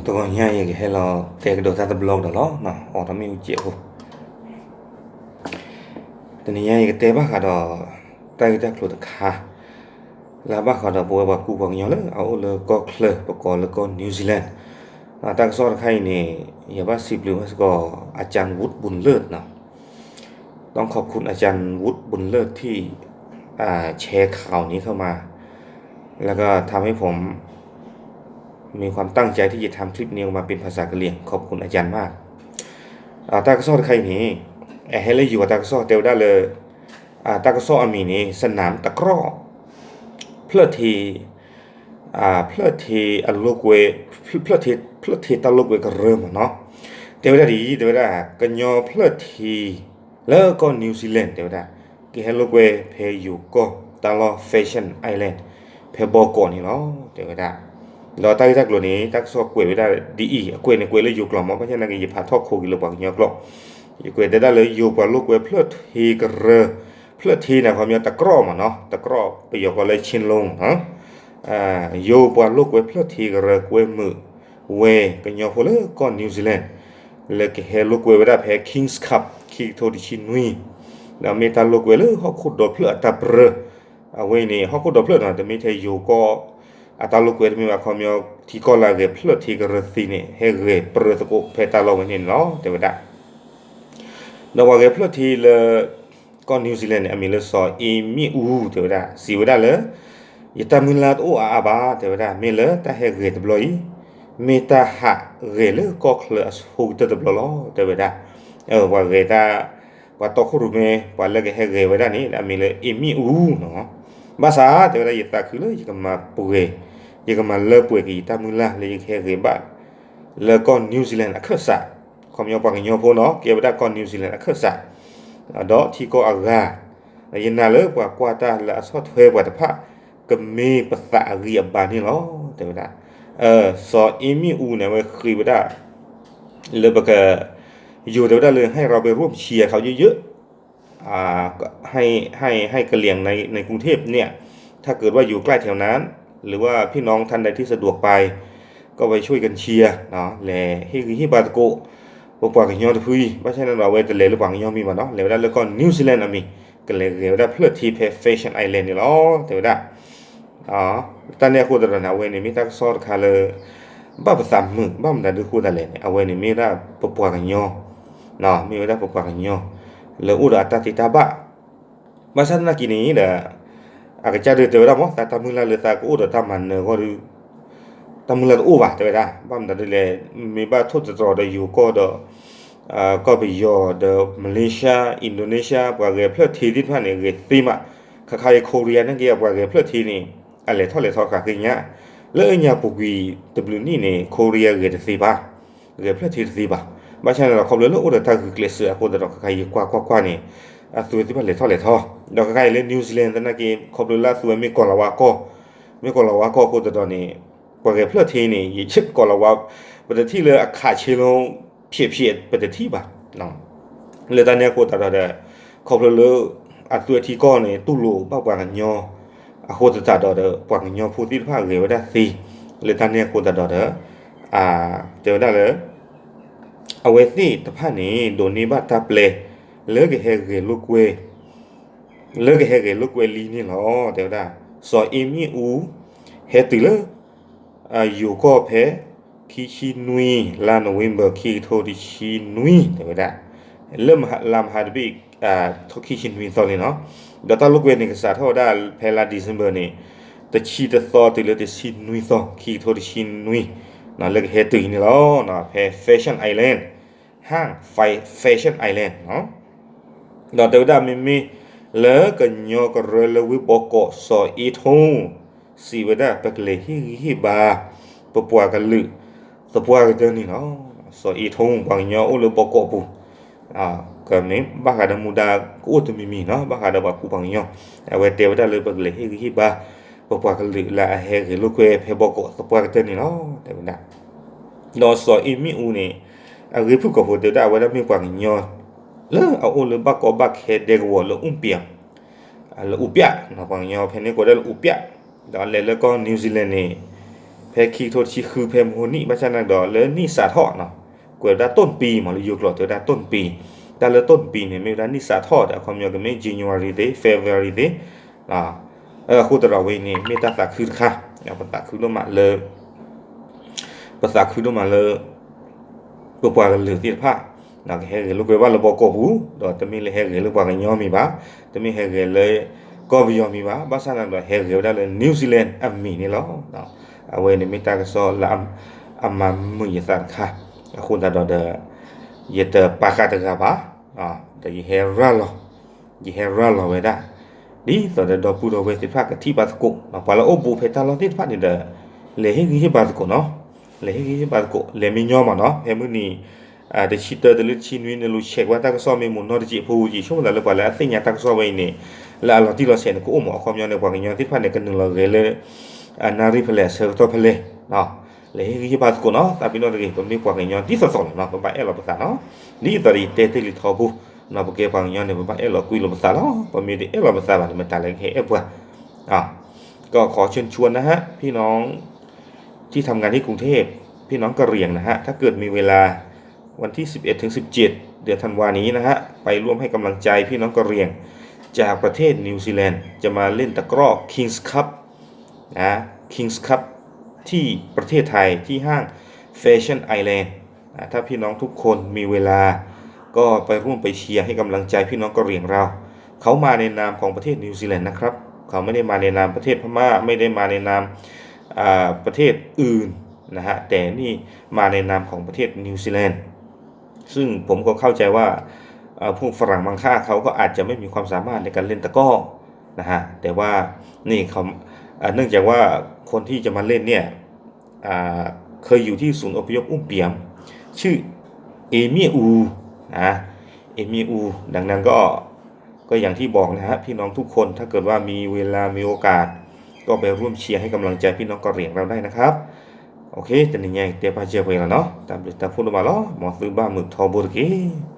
တဂီၤညါအံၤ ယကဟဲလီၤတဲကဒီးတၢ်တဘျီကဒီးလီၤ. အိၣ်ဒီးမ့ၣ်အူကဲးဖိ, တနံၤညါအံၤ ယကတဲဘၣ်ဃးဒီး တၢ်ဂ့ၢ်တၢ်ကျိၤတခါ, လၢဘၣ်ဃးဒီးပဝဲပှၤကူပှၤကညီလၢအအိၣ်လၢကီၢ်ချၢ ပကိးလၢကီၢ် New Zealand, တၢ်ကစီၣ်တခါအံၤန့ၣ် ယဘၣ်စံးဘျုးဘၣ်စ့ၢ်ကီး อาจารย์วุฒิ บุญเลิศ နီၤ. ต้องขอบคุณอาจารย์วุฒิ บุญเลิศ ที่แชร์ข่าวนี้เข้ามา แล้วก็ทำให้ผมมีความตั้งใจที่จะทำคลิปนี้ออกมาเป็นภาษากะเหรี่ยง ขอบคุณอาจารย์มาก. တၢ်ကစီၣ်တခါအံၤန့ၣ် အဟဲလၢယိၤအတၢ်ကစီၣ် တဲဝဲဒၣ်လၢ တၢ်ကစီၣ်အမံၤန့ၣ် สนามตะกร้อ ဖျၢၣ်ထ့ ဖျၢၣ်ထ့အလိာ်ကွဲ, ဖျၢၣ်ထ့တၢ်လိာ်ကွဲကရၢမ့ၢ်နီၤ. တဲဝဲဒၣ်ဒ်အံၤ, တဲဝဲဒၣ် ကညီဖျၢၣ်ထ့လၢကီၢ် New Zealand တဲဝဲဒၣ် ကဟဲလိာ်ကွဲဖဲယိၤကီၢ်တၢ်လီၢ် Fashion Island ဖဲဘီကီးန့ၣ်လီၤ တဲဝဲဒၣ်. ဒီးတၢ်ဂ့ၢ်တၢ်ကျိၤန့ၣ် တၢ်ကစီၣ်ကွဲးဝဲဒၣ်ဒ်အံၤ, အကွဲးန့ၣ်ကွဲးလၢယိၤကျိာ်မ့ၢ်, ဘၣ်ဆၣ်သနာ်က့ ယဖးထီၣ်ခိးက့ၤလၢပှၤကညီကျိာ်, ယကွဲးတဲဒၣ်လၢယိၤပှၤလိာ်ကွဲဖျၢၣ်ထ့ကရၢ, ဖျၢၣ်ထ့န့ၣ် ခီပညီ တၢ်ကရီမ့ၢ်နီၤ, တၢ်ကရီ ပယီၤကိးလၢ chain link နီၤ. ယိၤပှၤလိာ်ကွဲဖျၢၣ်ထ့ကရၢ ကွဲမုာ်ဝဲကညီဖိလၢကီၢ် New Zealand လၢကဟဲလိာ်ကွဲဝဲဒၣ်ဖဲ Kings Cup ခံကထိတဆံနွံ, ဒီးမ့ၢ်တၢ်လိာ်ကွဲလၢဟီၣ်ခိၣ်ဒီဖျၢၣ်အတၢ်ပြၢ, အဝဲအံၤန့ၣ် ဟီၣ်ခိၣ်ဒီဖျၢၣ်နီၤ, တမ့ၢ်ထဲယိၤကီၢ်အတၢ်လိာ်ကွဲတမ့ၢ်ဘၣ်, ခီပညီ ထံကီၢ်လၢအဂဲၤဖျၢၣ်ထ့ကရၢသ့န့ၣ် ဟဲဂဲၤပြၢသကိးဖဲတၢ်လီၢ်ဝဲန့ၣ်န့ၣ်လီၤ တဲဝဲဒၣ်. ဒီးပှၤဂဲၤဖျၢၣ်ထ့လၢကီၢ် New Zealand န့ၣ် အမံၤလၢ စီၤအ့မ့ၣ်အူ တဲဝဲဒၣ်, စံးဝဲဒၣ်လၢ ယတၢ်မုၢ်လၢ်တအိၣ်အါအါဘၣ် တဲဝဲဒၣ်, မ့ၢ်လၢတၢ်ဟဲဂဲၤတဘျီအံၤ မ့ၢ်တၢ်ဟးဂဲၤလၢကီၢ်ချၢအဆိကတၢၢ်တဘျီလီၤ တဲဝဲဒၣ်. ပှၤဂဲၤတၢ်, ပှၤတီခိၣ်ရိၣ်မဲ ပှၤလၢကဟဲဂဲၤဝဲဒၣ်န့ၣ် အမံၤလၢအ့မ့ၣ်အူနီၤ. ဘၣ်ဆၣ် တဲဝဲဒၣ် ယသးခုလၢယကမၤပှဲၤ, ယကမၤလၢပှဲၤက့ၤယတၢ်မုၢ်လၢ်လၢယကဟဲဂဲၤဘၣ် လၢကီၢ် New Zealand အခၢၣ်စး, ခီပညီပှၤကညီဖိနီၤ, ကဲဝဲဒၣ်ကီၢ် New Zealand အခၢၣ်စး ဒီးထံကီၢ်အဂၤ, ယနာ်လၢပှၤကွၢ်တၢ်လၢအဆီၣ်ထွဲပှၤတဖၣ် ကမ့ၢ်ပသးအဂံၢ်အဘါန့ၣ်လီၤ တဲဝဲဒၣ်. စီၤအ့မ့ၣ်အူန့ၣ် အဝဲဃ့ဝဲဒၣ် လၢပက, ယိၤတဲဝဲဒၣ်လၢ ให้เราไปร่วมเชียร์เขาเยอะๆ ให้ให้ให้กะเหรี่ยงในในกรุงเทพฯเนี่ย ถ้าเกิดว่าอยู่ใกล้แถวนั้น หรือว่าพี่น้องท่านใดที่สะดวกไป ก็ไปช่วยกันเชียร์ လဲၤဟ့ၣ်ဂံၢ်ဟ့ၣ်ဘါသကိး ပပှၤကညီတဖုအံၤ, ဘၣ်ဆၣ်န့ၣ်ဒီး အဝဲတလဲၤလၢပှၤကညီမံၤဘၣ်နီၤ, လဲၤဝဲဒၣ်လၢကီၢ် New Zealand အမံၤ, ကလဲၤဂဲၤဝဲဒၣ်ဖျၢၣ်ထ့ဖဲ Fashion Island န့ၣ်လီၤ တဲဝဲဒၣ်. တၢ်န့ၣ်အဃိသတးဒီးန့ၣ် အဝဲန့ၣ်မ့ၢ်တၢ်ကစီၣ်တခါလၢ ဘၣ်ပသးမုာ်, ဘၣ်မနုၤဒုးအဃိသတးလဲၣ်န့ၣ် အဝဲန့ၣ်မ့ၢ်ဝဲဒၣ်ပပှၤကညီ, မ့ၢ်ဝဲဒၣ်ပပှၤကညီ လၢအိၣ်ဒီးအတၢ်သ့တၢ်ဘၣ်, ဘၣ်ဆၣ်သနာ်က့န့ၣ်ဒီး အကစၢ်ဒုးတဲဝဲဒၣ်မ့ၢ် သးတၢ်မုၢ်လၢ်လၢသးကအိၣ်ဒီးတၢ်မၤနၢၤအဂီၢ်ဒီး တၢ်မုၢ်လၢ်တအိၣ်ဘၣ် တဲဝဲဒၣ်, ဘၣ်မနုၤဒ်လဲၣ်, မ့ၢ်ဘၣ်ထိၣ်သတြီၤဒီးယိၤကီၢ်ဒီး ကီၢ်ပယီၤဒီး Malaysia, Indonesia ပှၤဂဲၤဖျၢၣ်ထ့သ့ၣ်တဖၣ်န့ၣ် ဂဲၤသ့မး, ခါခါအံၤ Korea န့ၣ်က့ အပှၤဂဲၤဖျၢၣ်ထ့န့ၣ် အလဲၤထီၣ်လဲၤထီဃးဃ့ညါ, လၢညါပူၤကွံာ်တဘျုးနံၣ်န့ၣ် Korea ဂဲၤတသ့ဘၣ်, ဂဲၤဖျၢၣ်ထ့တသ့ဘၣ်, ဘၣ်ဆၣ်န့ၣ်ဒီး ခီဖျိလၢအိၣ်ဒီးတၢ်ဂုာ်ကျဲးစၢးအဃိသတးဒီး ခါခါအံၤယကွၢ်ကွၢ်ကွၢ်န့ၣ် အသုဝဲသ့ၣ်တဖၣ်လဲၤထီၣ်လဲၤထီ, ဒီးခါခါအံၤလၢ New Zealand သနာ်က့ ခီဖျိလၢအသုဝဲမ့ၢ်ကီၤလၤဝါကီၢ်, မ့ၢ်ကီၤလၤဝါကီၢ်အဃိသတးဒီးန့ၣ် ပှၤဂဲၤဖျၢၣ်ထ့န့ၣ် ယကီၤလၤဝါ, ပတထံၣ်လၢအခးဆ့လိ ဖျဲးဖျဲး ပတထံၣ်ဘၣ် လၢတၢ်န့ၣ်အဃိသတးဒီး ခီဖျိလၢ အသုဝဲထံကီၢ်န့ၣ် တူၢ်လိာ်ဘၣ်ပှၤကညီ အဃိသတးဒီးဒီး ပှၤကညီဖိသ့ၣ်တဖၣ်ဂဲၤဝဲဒၣ်သ့, လၢတၢ်န့ၣ်အဃိသတးဒီးဒီး တဲဝဲဒၣ်လၢ အဝဲသ့ၣ်တဖၣ်န့ၣ် ဒိးန့ၢ်ဘၣ်တၢ်ပျဲ လၢကဟဲဂဲၤလိာ်ကွဲ လၢကဟဲဂဲၤလိာ်ကွဲလံန့ၣ်လီၤ တဲဝဲဒၣ်. စီၤအ့မ့ၣ်အူ ဟဲတုၤလၢ ယိၤကီၢ်ဖဲ ခံဆံနွံ လါ November ခံကထိတဆံနွံ တဲဝဲဒၣ်, လၢလါမဟါတဘ့ၣ် ထီၣ်ခံဆံနွံသီန့ၣ်လီၤ. ဒီးတၢ်လိာ်ကွဲန့ၣ် ကစးထီၣ်ဝဲဒၣ်ဖဲလါ December န့ၣ် တဆံတသီတုၤလၢတဆံနွံသီ ခံကထိတဆံနွံ လၢကဟဲတုၤအံၤန့ၣ်လီၤ. ဖဲ Fashion Island ဟၣ် Fashion Island ဒီးတဲဝဲဒၣ်မ့မ့ၢ်လၢကညီကရၢလၢဝ့ၢ်ဘီကီး စီၤအ့ထိ စံးဝဲဒၣ် ပကလဲၤဟ့ၣ်ဂံၢ်ဟ့ၣ်ဘါ ပပှၤကလုာ် သပှၢ်ကတၢၢ်န့ၣ်လီၤ. စီၤအ့ထိ ပှၤကညီအိၣ်လၢဘီကီးပူၤ ကမ့ၢ်ဘၣ်ဃးဒီးမူဒါကအိၣ်တမံၤမံၤနီၤ, ဘၣ်ဃးဒီးပှၤကူပှၤကညီ, အဝဲတဲဝဲဒၣ်လၢပကလဲၤဟ့ၣ်ဂံၢ်ဟ့ၣ်ဘါ ပပှၤကလုာ်လၢအဟဲဂဲၤလိာ်ကွဲဖဲဘီကီးသပှၢ်ကတၢၢ်န့ၣ်လီၤ တဲဝဲဒၣ်. ဒီးစီၤအ့မ့ၣ်အူန့ၣ် အဂ့ၢ်ဖုၣ်ကိာ်ဖိတဲဝဲဒၣ် အဝဲဒၣ်မ့ၢ်ပှၤကညီ လၢအအိၣ်လၢဘၣ်ကီဘၣ်ခဲဒဲကဝီၤလၢအူပျး လၢအူပျး, ပှၤကညီဖဲန့ၣ်ကိးဒၣ်လၢအူပျး, ဒီးလဲၤလၢကီၢ် New Zealand န့ၣ် ဖဲခံကထိတဆံဃု ဖဲမဟိနံၣ် ဘၣ်ဆၣ်န့ၣ်ဒီးလၢနံၣ်စးထီၣ်နီၤ, ကွဲးဝဲဒၣ် ต้นปี မ့ၢ်လၢယိၤကျိာ်တဲဝဲဒၣ် ต้นปี, တၢ်လၢ ต้นปี န့ၣ် မ့ၢ်ဝဲဒၣ်နံၣ်စးထီၣ်ဒီး အခီပညီကမ့ၢ် January သ့ February သ့, အဃိသတးဒီးဝဲအံၤန့ၣ် မ့ၢ်တၢ်သးခုတခါ, ပသးခုဒိၣ်မးလၢ ပသးခုဒိၣ်မးလၢ ပပှၤကလုာ်သ့ၣ်တဖၣ် ကဟဲဂဲၤလိာ်ကွဲဘၣ်လၢဘီကီၢ်ပူၤ, ဒီးတမ့ၢ်လၢဟဲဂဲၤလၢပှၤကညီမံၤဘၣ်, တမ့ၢ်ဟဲဂဲၤလၢကီၢ်ပယီၤမံၤဘၣ်, ဘၣ်ဆၣ်န့ၣ်ဒီးဟဲဂဲၤဝဲဒၣ်လၢ New Zealand အမံၤန့ၣ်လီၤ. အဝဲန့ၣ်မ့ၢ်တၢ်ကစီၣ်လၢအမၤမုာ်ယသးတခါ, အဃိသတးဒီးဒီး ယတပာ်ဃာ်တဂၤဘၣ်, ဒီးယဟဲရၤလီၤ ယဟဲရၤလီၤဝဲဒၣ် ဒ်သိးဒီးဒီပုၢ်ဒီဝဲၢ်သ့ၣ်တဖၣ်ကထံၣ်ဘၣ်သကိး, ပှၤလၢအိၣ်ဘူးဖဲတၢ်လီၢ်သ့ၣ်တဖၣ်န့ၣ်ဒီး လဲၤဟ့ၣ်ဂံၢ်ဟ့ၣ်ဘါသကိးနီၤ, လဲၤဟ့ၣ်ဂံၢ်ဟ့ၣ်ဘါသကိး, လဲၤမ့ၢ်ညီမးနီၤ, ဖဲမုၢ်နံၤ တဆံတၢ တုၤလၢတဆံနွံ နလိၤ check ဝဲတၢ်ကစီၣ်မ့ၢ်မိၢ်နီတစဲးဖိက့ၤ, ဆိကမိၣ်သးလၢပှၤလၢအသ့ၣ်ညါတၢ်ကစီၣ်ဝဲအံၤန့ၣ် လၢအလီၤတံၢ်လီၤဆဲးန့ၣ် ကအိၣ်မး, အခီပညီန့ၣ် ပှၤကညီသ့ၣ်တဖၣ်န့ၣ် ကနုာ်လီၤဂဲၤလၢ နၣ်ရံၣ်ဖဲလဲၣ် အဆၢကတီၢ်ဖဲလဲၣ် လဲၤဟ့ၣ်ဂံၢ်ဟ့ၣ်ဘါသကိးနီၤ, သးပ့ၤနီၣ်တဂ့ၤ, ပမ့ၢ်ပှၤကညီဒ်သိးသိးလီၤနီၤ, ပဘၣ်အဲၣ်လီၤပသးနီၤ, ဒ်သိးဒီးယတဲတ့ၢ်လံထီဘိ, ပကဲပှၤကညီန့ၣ် ပဘၣ်အဲၣ်လီၤကွံလိာ်ပသးလီၤ, ပမ့ၢ်တအဲၣ်လီၤပသးဘၣ်န့ၣ် မတၤလဲၣ်ကဟဲအဲၣ်ပှၤ ก็ขอเชิญชวนนะฮะ พี่น้องที่ทำงานที่กรุงเทพฯ พี่น้องกะเหรี่ยงนะฮะ ถ้าเกิดมีเวลา วันที่ สิบเอ็ด ถึง สิบเจ็ด เดือนธันวานี้นะฮะ ไปร่วมให้กำลังใจพี่น้องกะเหรี่ยง จากประเทศนิวซีแลนด์ จะมาเล่นตะกร้อ Kings Cup นะ Kings Cup ที่ประเทศไทย ที่ห้าง Fashion Island นะ ถ้าพี่น้องทุกคนมีเวลา ก็ไปร่วมไปเชียร์ให้กำลังใจพี่น้องกะเหรี่ยงเรา เขามาในนามของประเทศนิวซีแลนด์นะครับ เขาไม่ได้มาในนามประเทศพม่า ไม่ได้มาในนาม อ่า ประเทศอื่นนะฮะ แต่นี่มาในนามของประเทศนิวซีแลนด์ ซึ่งผมก็เข้าใจว่า เอ่อ พวกฝรั่งมังค่าเขาก็อาจจะไม่มีความสามารถในการเล่นตะกร้อนะฮะ แต่ว่านี่เขา เอ่อ เนื่องจากว่าคนที่จะมาเล่นเนี่ย อ่า เคยอยู่ที่ศูนย์อพยพอุ้มเปียม ชื่อเอเมียอูนะ เอเมียอู ดังนั้นก็ ก็อย่างที่บอกนะฮะ พี่น้องทุกคน ถ้าเกิดว่ามีเวลามีโอกาส ก็ไปร่วมเชียร์ให้กำลังใจพี่น้องกะเหรี่ยงเราได้นะครับ โอเค တနံၤညါအံၤတဲပာ်စၢၤပှဲၤလီၤနီၤ, တၢ်ဘျုးတၢ်ဖှိၣ်ဒိၣ်မးလီၤ, မ်သုဘၣ်မုာ်ထီဘိတက့ၢ်.